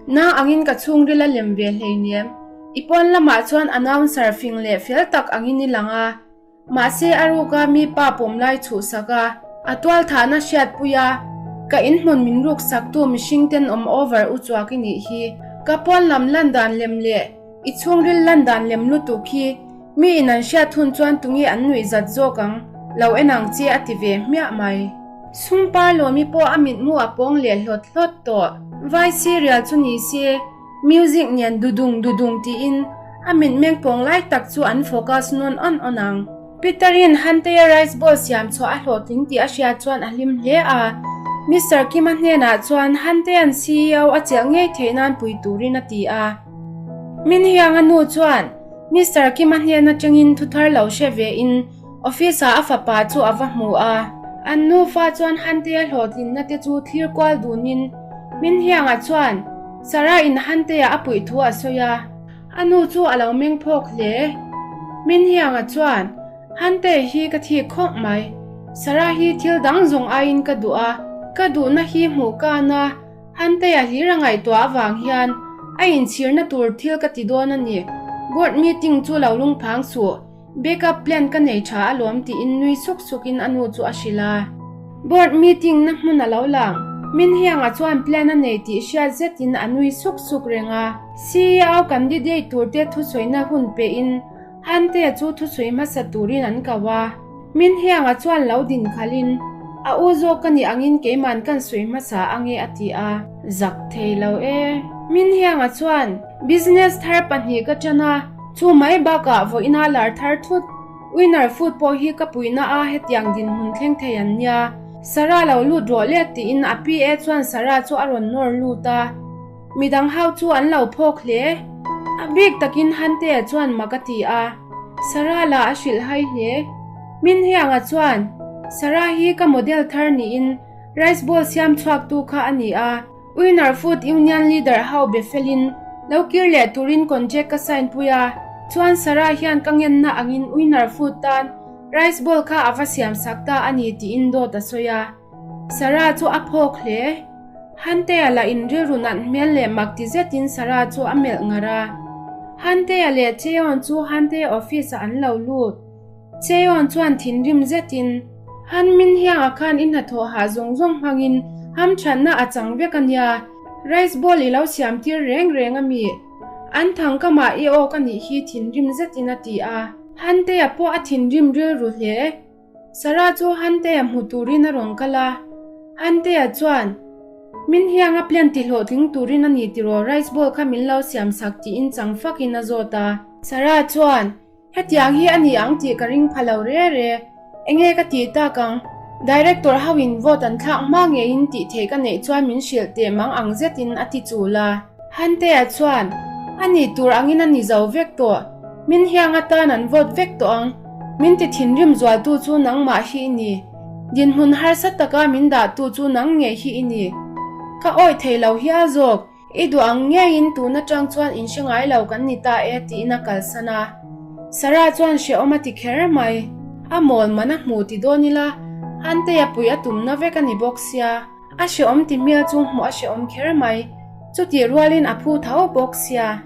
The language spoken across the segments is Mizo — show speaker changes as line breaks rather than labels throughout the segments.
Nang angin ka chhungril a lem ve hleinem. I pawn lamah chuan announcer fing leh fel tak angin i lang a. Mahse a ruka mi pa pawm lai chhuhsak a, a tualthahna hriatpui a, ka inhmun min ruksaktu mihring tenawm over u chuak i nih hi. Ka pawn lam lan dan lem leh i chhungril lan dan lem lutuk hi mi in an hriat hun chuan tunge an nuih zat zawk ang, lo en ang che a ti ve hmiah mai. Sumpa lawmi pawh a mitmu a pawng leh hlawt hlawt tawh. Vai serial chu ni se. Music nen dudung dudung tiin a mitmeng pawng lai tak chu an focus nawn awn awn ang. Peter-in Hantea rice bowl siam chhuah a hlawhtling tih a hriat chuan a hlim hle a. Mister Kim-a hnenah chuan Hantea'n CEO a chelh ngei theih nan pui turin a ti a. Min Hiang-a nu chuan Mister Kim-a hnen atangin thu thar lo hre vein office-ah a fapa chu a va hmu a. An nufa chuan Hantea hlawhtlinna te chu thlir kual dunin Min Hiang-a chuan Sarah in Hantea a puih thu a sawi a, a nu chu a lo meng phawk hle. Min Hianga chuan, Hante hi ka thik khawp mai. Sarah hi thil dang zawng aiin ka duh a, ka duhna hi hmuh kan a, Hantea hlir a ngaihtuah avang hian a inchhirna tur thil ka ti dawn a ni. Board meeting chu lo lungphang suh. Backup plan ka nei tha alawm tiin nui suk sukin a nu chu a hrilh a. Board meeting na hmun a lo lang. Min Hianga chuan plan a nei tih hriat zetin a nui suk suk reng a. CEO candidate turte thusawina hun pehin Hante chu thusawi hmasa turin an ko a. Min Hianga chuan lo din khalhin a u zawk ka nih angin keiman kan sawi hmasa ange a ti a. Zak thei lo e. Min Hianga chuan business thar pahnih ka tan a. Chu mai bakah vawiina lar thar thut Winner Food pawh hi ka puihna a hetiang dinhmun thleng thei an nia. Sarah lo lut rawh le tiin a PA chuan Sarah chu a rawn nawr lut a. Midang ho chu an lo phawk hle. A bik takin Hantea chuan mak a ti a. Sarah lah a hrilh hai hle. Min Hianga chuan, Sarah hi ka model thar niin rice bowl siam chhuaktu kha a ni a. Winner Food Union leader ho be felin lo kir leh turin contract ka sign pui a, chuan Sarah hian ka ngenna angin Winner Food tan rice bowl kha a va siam sak ta a ni tiin dawt a sawi a. Sarah chu a phawk hle. Hantea lah in rilru nat hmel leh mak ti zetin Sarah chu a melh ngar a. Hantea leh Cheon chu Hantea office ah an lo lut. Cheon chuan thinrim zetin, Han min hiangah khan i hnathawh hah zawng zawng hmangin hamthatna a chang vek a nia, rice bowl i lo siam tir reng reng a mi? An thang kamah i awk a nih hi thinrim zetin a ti a. Hantea pawh a thinrim rilru hle. Sarah chu Hantea hmu turin a rawn kal a. Hantea chuan, Min hianga plan ti hlawhtling turin a ni tiraw rice bowl kha min lo siam sak tiin chang fakin a zawt a. Sarah chuan, Hetiang hi a ni ang tih ka ring pha lo re re. Enge ka tih tak ang? Director ho in vote an thlak hma ngeiin tih theih ka neih chuan min hrilh teh mang ang zetin a ti chul a. Hantea chuan, A nih tur angin a ni zo vek tawh. Min hiang atan an vote vek tawh ang. Min ti thinrim zualtu chu nangmah hi i ni. Dinhmun harsa taka min dahtu chu nang ngei hi i ni. Ka awih thei lo hial zawk. I duh ang ngeiin tun atang chuan in hre ngai lo kan ni ta e tiin a kalsan a. Sarah chuan hrehawm a ti kher mai. A mawl man a hmu ti dawn ila, Hantea pui a tumna vek a ni bawk sia. A hrehawm ti hmel chu hmuh a hrehawm kher mai. Chutih rualin a phu tho bawk sia.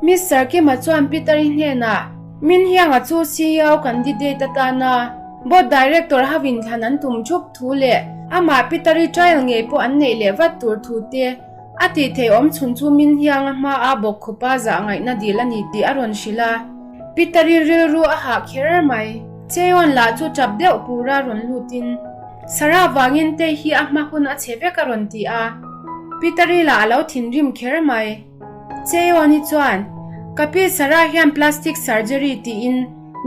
Mister Kima chuan Peter-i hnenah, Min Hianga chu CEO candidate atana Board Director ho inthlan an tum thup thu leh amah Peter-i trial ngei pawh an neih leh vat tur thu te a tih theih awm chhun chu Min Hianga hmaa bawk khawpa zah ngaihna dil a ni tih a rawn hrilh a. Peter-i rilru a hah kher mai. Cheon lah chu tap deuh pura rawn lutin, Sarah vangin tei hi a hma hun a chhe vek a rawn ti a. Peter-i lah a lo thinrim kher mai. Cheon-i chuan, Ka pi Sarah hian plastic surgery tiin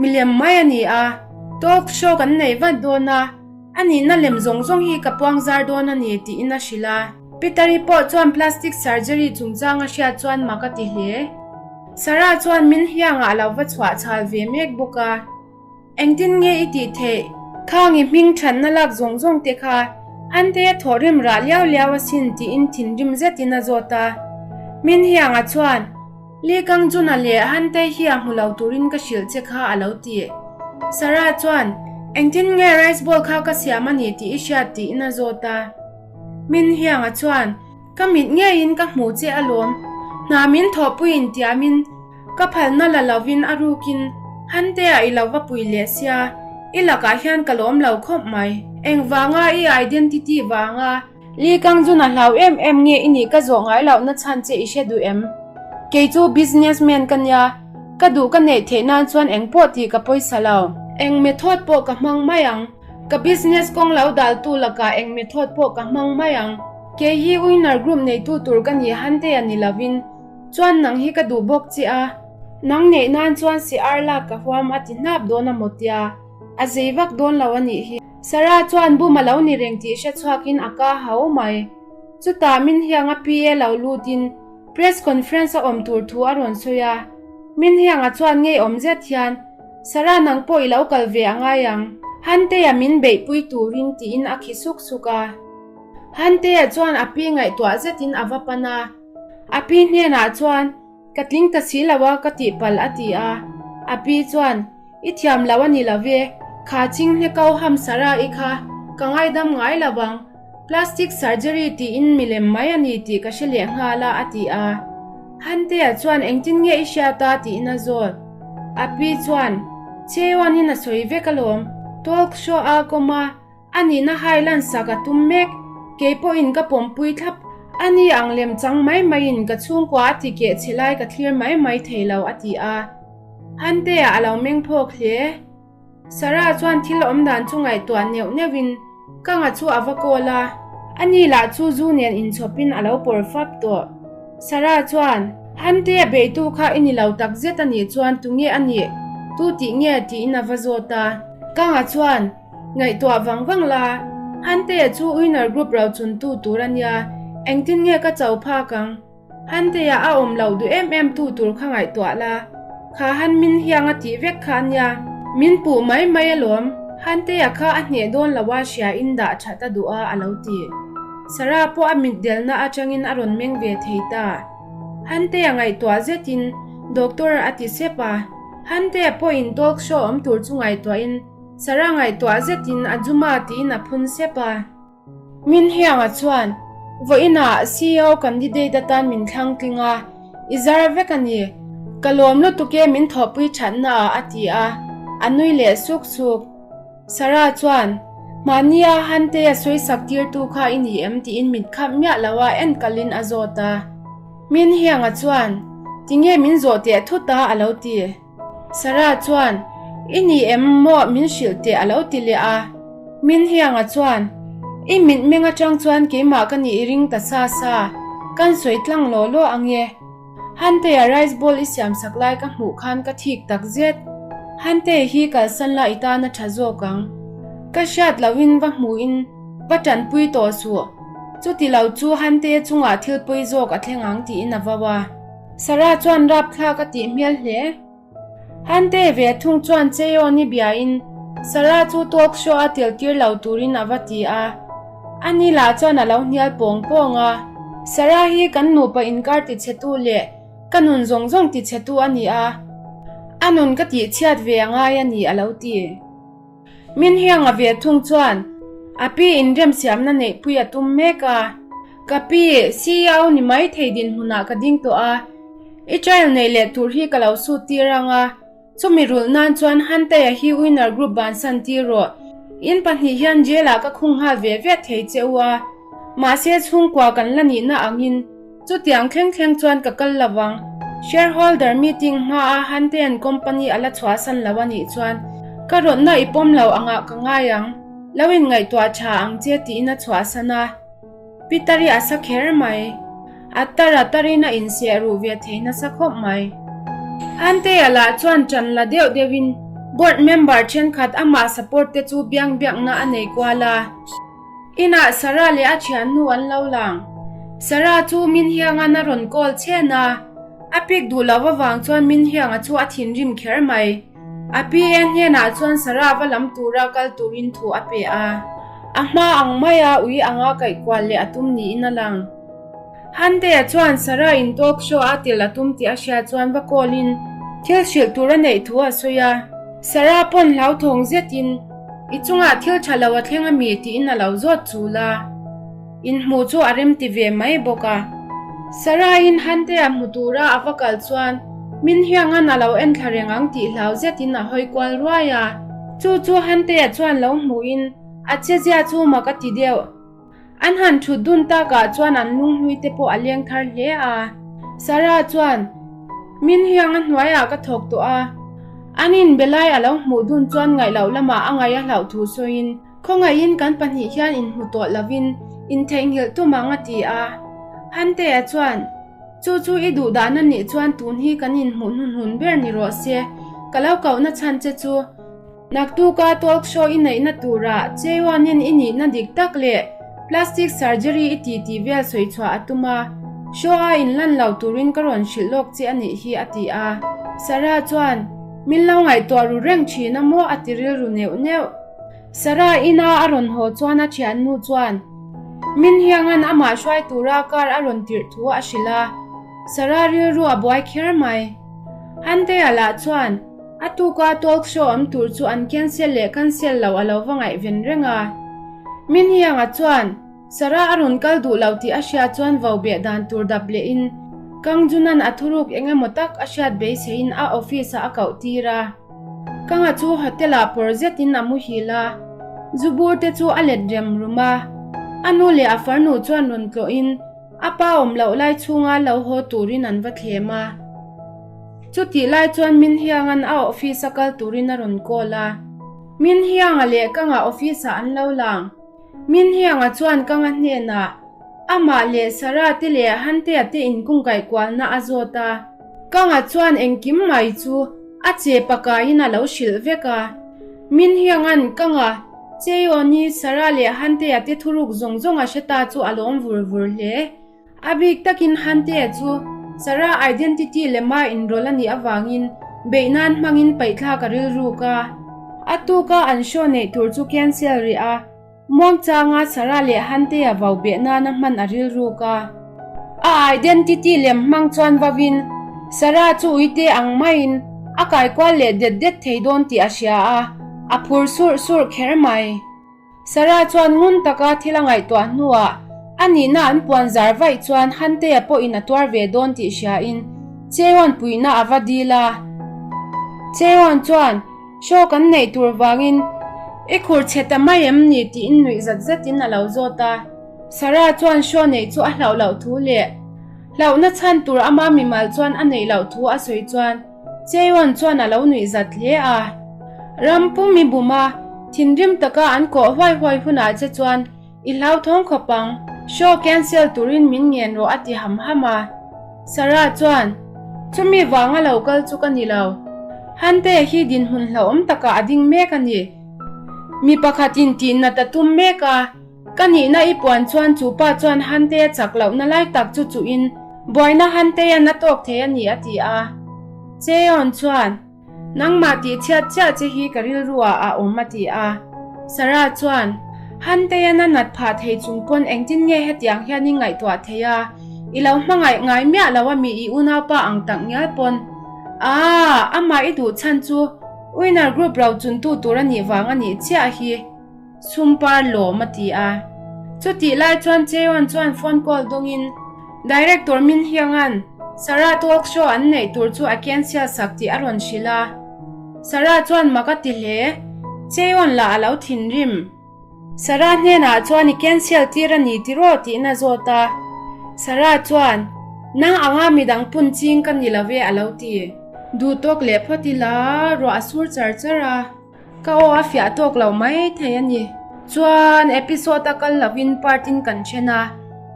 milem mai a ni a, talk show kan nei vat dawn a, a nihna lem zawng zawng hi ka puang zar dawn a ni tiin a hrilh a. Peter-i pawh chuan plastic surgery chungchang a hriat chuan mak a ti hle. Sarah chuan min hiangah a lo va chhuah chhal ve mek bawk a. Engtin nge i tih theih? Khang i hming thatna lak zawng zawng te kha Ante thawhrim rah liau liau asin tiin thinrim zetin a zawt a. Min Hianga chuan, Lee Kang Jun-a leh Hantei hi a hmu lo turin ka hrilh che kha a lo ti. Sarah chuan, Engtin nge rice bowl kha ka siam a ni tih i hriat tiin a zawt a. Min Hianga chuan. Ka mit ngeiin ka hmuh che alawm. Hna min thawhpuiin tiamin ka phalna la lovin a rukin Hantea i lo va pui leh sia, i lakah hian ka lawm lo khawp mai. Engvanga i identity vanga Li Kang Jun a hlau em em nge i nih ka zawh ngai lohna chhan che i hre duh em? Kei chu businessman ka nia, ka duh ka neih theih nan chuan eng pawh tih ka pawisa lo. Eng method pawh ka hmang mai ang. Ka business kawng lo daltu lakah eng method pawh ka hmang mai ang. Kei hi Winner Group neitu tur ka nih Hantea ni lovin, chuan nang hi ka duh bawk che a. Nang neih nan chuan si ar lak ka huam a ti hnap dawn a maw tia, a zei vak dawn lo a nih hi. Sarah chuan bum a lo ni reng tih hre chhuakin a ka hau mai. Chutah Min Hianga PA lo lutin press conference a awm tur thu a rawn sawi a. Min Hianga chuan ngeiawm zet hian, Sarah nang pawh i lo kal ve a ngai ang. Hantea min beihpui turin tiin a khi suk suk a. Hantea chuan a pi ngaihtuah zetin a va pan a. A pi hnenah chuan, Ka tling ta si lo a ka tihpalh a ti a. A pi chuan, I thiam lo a ni lo ve, kha ching hne ko ham Sarah i kha ka ngaidam ngai lo ang, plastic surgery tiin milem mai a ni tih ka hre leh nghal a a ti a. Hantea chuan engtin nge i hriat a tiin a zawt. A pi chuan, Cheoanin a sawi vek alawm, talk show a kawm a, A nihna hai lansak a tum mek, kei pawhin ka pawmpui thlap. A ni ang lem chang mai maiin ka chhungkua a ti keh chhe lai ka thlir mai mai thei lo a ti a. Hantea a lo meng phawk hle. Sarah chuan thil awm dan chu ngaihtuah neuh neuhin Kanga chu a va kawl a. A ni lah chu zu nen inchhawpin a lo pawr fap tawh. Sarah chuan, Hantea beitu kha i ni lo tak zet a nih chuan tunge a nih? Tu tih nge? tiin a va zawt a. Kanga chuan, Ngaihtuah vang vang la, Hantea chu Winner Group ro chuntu tur a nia, engtin nge ka cho phak ang? Hantea a awm loh duh em em tu tur kha ngaihtuah la, kha han min hiang a tih vek kha a nia, min puh mai mai alawm, Hantea kha a hneh dawn lo a hria in dah that a duh a a lo ti. Sarah pawh a mitdelna atangin a rawn meng ve thei ta. Hantea ngaihtuah zetin Doctor a ti sep a, Hantea pawhin talk show awm tur chu ngaihtuahin Sarah ngaihtuah zetin a Juma tiin a phun sep a. Min Hianga chuan, Vawiinah CEO candidate atan min thlang tling a, i zar vek a ni. Ka lawm lutuk e min thawhpui thatna ah a ti a, a nui leh suk suk. Sarah chuan, Mahnia Hantei a sawisak tirtu kha i ni em tiin mit khap miah lo a en kalin a zawt a. Min Hianga chuan, Tinge min zawh teh thut a a lo ti. Sarah chuan, I ni em maw min hrilh teh a lo ti leh a. Min Hianga chuan, I mitmeng atang chuan keimah ka nih i ring ta sa sa, kan sawi tlang law law ang e. Hantea rice bowl i siam sak lai ka hmuh khan ka thik tak zet. Hantea hi kalsan la i tan a tha zawk ang. Ka hriat lohin va hmuhin va tanpui tawh suh. Chuti lo chu Hantea chungah thil pawi zawk a thleng ang tiin a vau a. Sarah chuan rapthlak a tih hmel hle. Hante ve thung chuan Cheon-i biain Sarah chu talk show a tel tir lo turin a va ti a. Ani lah chuan a lo hnial pawng pawng a. Sarah hi kan nupa inkar tichhetu leh ka nun zawng zawng tichhetu a ni a, a nun ka tihchhiat ve a ngai a ni a lo ti. Min hianga ve thung chuan a pi inremsiamna neihpui a tum mek a, Ka pi, CEO ni mai thei dinhmunah ka ding tawh a, i trial neih leh tur hi ka lo sut tir ang a, chumi rulh nan chuan Hantea hi Winner Group bansan tir rawh, in pahnih hian jail ah ka khung nghal ve ve thei che u a, mahse chhungkua kan la nihna angin Chutiang thleng thleng chuan ka kal lo vang. Shareholder meeting hmaa Hantean company a la chhuahsan lo a nih chuan ka rawtna i pawm lo angah ka ngai ang. Lo inngaihtuah tha ang che tiin a chhuahsan a. Peter-i a sa kher mai. A tar a tarin a inseh ruh ve thei nasa khawp mai. Hantea lah chuan ṭan la deuh deuhin board member ṭhenkhat amah support te chu biang biakna a nei kual a. Inah Sarah leh a thiannu an lo lang. Sarah chu Min Hianga'n a rawn call chhen a, a pick duh loh avang chuan Min Hianga chu a thinrim kher mai. A PA hnenah chuan Sarah va lam tura kal turin thu a pe a. A hma ang maia ui anga kaih kual leh a tum niin a lang. Hantea chuan Sarah in talk show a tel a tum tih a hriat chuan va call in thil hrilh tur a neih thu a sawi a. Sarah pawn hlauthawng zetin, I chungah thil tha lo a thleng a mi? tiin a lo zawt chul a. Inhmuh chu a remti ve mai bawk a. Sarah-in Hante-a hmu tura a va kal chuan Min hiangan a lo enthla reng ang tih hlau zetin a hawi kual ruai a. Chu chu Hante-a chuan lo hmuhin a chezia chu mak a ti deuh. An han thut dun takah chuan an lunghlui te pawh a leng thar hle a. Sarah chuan, Min hiang a hnuaiah ka thawk tawh a. An inbe lai a lo hmuh dun chuan ngaih loh lamah a ngaih a hlauh thu sawiin, Khawngaihin kan pahnih hian inhmu tawh lovin intheihnghilh tum ang a ti a. Hantea chuan, Chu chu i duh dan a nih chuan tun hi kan inhmuh hnuhnun ber ni rawh se, ka lo kohna chhan che chu. Naktuka talk show i neihna turah Chaewon-in i nihna dik tak leh plastic surgery i ti tih vel sawi chhuah a tum a, show a inlan lo turin ka rawn hrilh lawk che a nih hi a ti a. Sarah chuan, Min lo ngaihtuah ru reng thin a maw a ti rilru neuh neuh. Sarah ina a rawn haw chuan a thiannu chuan Min hiangan amah hruai tura car a rawn tirh thu a hrilh a, Sarah rilru a buai kher mai. Hantea lah chuan, A tuka talk show awm tur chu an cancel leh cancel lo a lo va ngaihven reng a. Min Hianga chuan Sarah a rawn kal duh lo tih a hriat chuan vo beh dan tur dap lehin Kang Junan a thuruk eng emaw tak a hriat beiseiin a office ah a koh tir a. Kanga chu hotel ah pawr zetin a muhil a, zu bur te chu a let rem rum a. A nu leh a farnu chuan rawn tlawhin A pa awm loh lai chhunga lo haw turin an va thlem a. Chutih lai chuan Min Hianga'n a office a kal turin a rawn call a. Min Hianga leh Kanga office ah an lo lang. Min Hianga chuan Kanga hnenah amah leh Sarah te leh Hantea te inkungkaih kualna a zawt a. Kanga chuan engkim mai chu a che pakaiin a lo hrilh vek a. Min Hianga'n Kanga Cheiawni, Sarah leh Hantea te thuruk zawng zawng a hre ta chu a lawm vur vur hle. A bik takin Hantea chu Sarah identity lema inrawlh a nih avangin beih nan hmangin paihthlak a rilruk a. A tuka an show neih tur chu cancel rih a, muangchanga Sarah leh Hantea vau beh nana hman a rilruk a. A identity lem hmang chuan vauin Sarah chu uite ang maiin a kaikual leh det det thei dawn tih a hria a. A phur surh surh kher mai. Sarah chuan ngun taka thil a ngaihtuah hnuah a nihna an puan zar vaih chuan Hantea pawhin a tuar ve dawn tih hriain Cheon puihna a va dil a. Cheon chuan, Show kan neih tur vangin i khur chhe ta mai em ni? tiin nuih zat zatin a lo zawt a. Sarah chuan show neih chu a hlauh loh thu leh hlauhna chhan tur ama mimal chuan a neih loh thu a sawi chuan Chaeyeon chuan a lo nuih zat hle a. Ram pum i bum a, thinrim taka an kawh huai huai hunah che chuan i hlauthawng khawp ang, show cancel turin min ngen rawh a ti ham ham a. Sarah chuan, Chumi vanga lo kal chu ka ni lo. Hante hi dinhmun hlauhawm takah a ding mek a ni. Mi pakhatin tihnat a tum mek a. Ka nihna i puan chuan chu pa chuan Hantea chak lohna lai tak chu chuhin buaina Hantea'n a tawk thei a ni a ti a. Cheon chuan, Nangmah tih chhiat chiah che hi ka rilru ah a awm a ti a. Sarah chuan, Hantea'n a nat phah thei chung pawn engtin nge hetiang hian i ngaihtuah thei a, i lo hmangaih ngai miah lo a mi i unaupa ang tak ngial pawn. Aaa, amah i duh chhan chu Winner Group rochuntu tur a nih vang a nih chiah hi. Sumpar lawm a ti a. Chutih lai chuan Chaeyeon chuan phone call dawngin Director Min Hyung-a'n Sarah talk show an neih tur chu a cancel sak tih a rawn hrilh a. Sarah chuan mak a ti hle. Chaeyeon lah a lo thinrim. Sarah hnenah chuan i cancel tir a ni tiraw tiin a zawt a. Sarah chuan, Nang anga midang pun ching ka ni lo e a lo ti. Duh tawk leh phawt ila ruah a sur char char a. Ka aw a fiah tawk lo mai thei a ni. Chuan episode a kal lovin part in kan then a,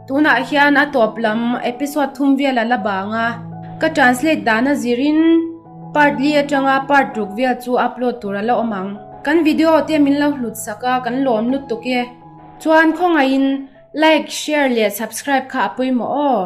tunah hian a tawp lam episode thum vel a la bang a, ka translate dan a zirin part li atanga part ruk vel chu upload tur a la awm ang. Kan video te min lo hlut sak a, kan lawm lutuk e. Chuan khawngaihin like, share leh subscribe kha a pawimawh aw.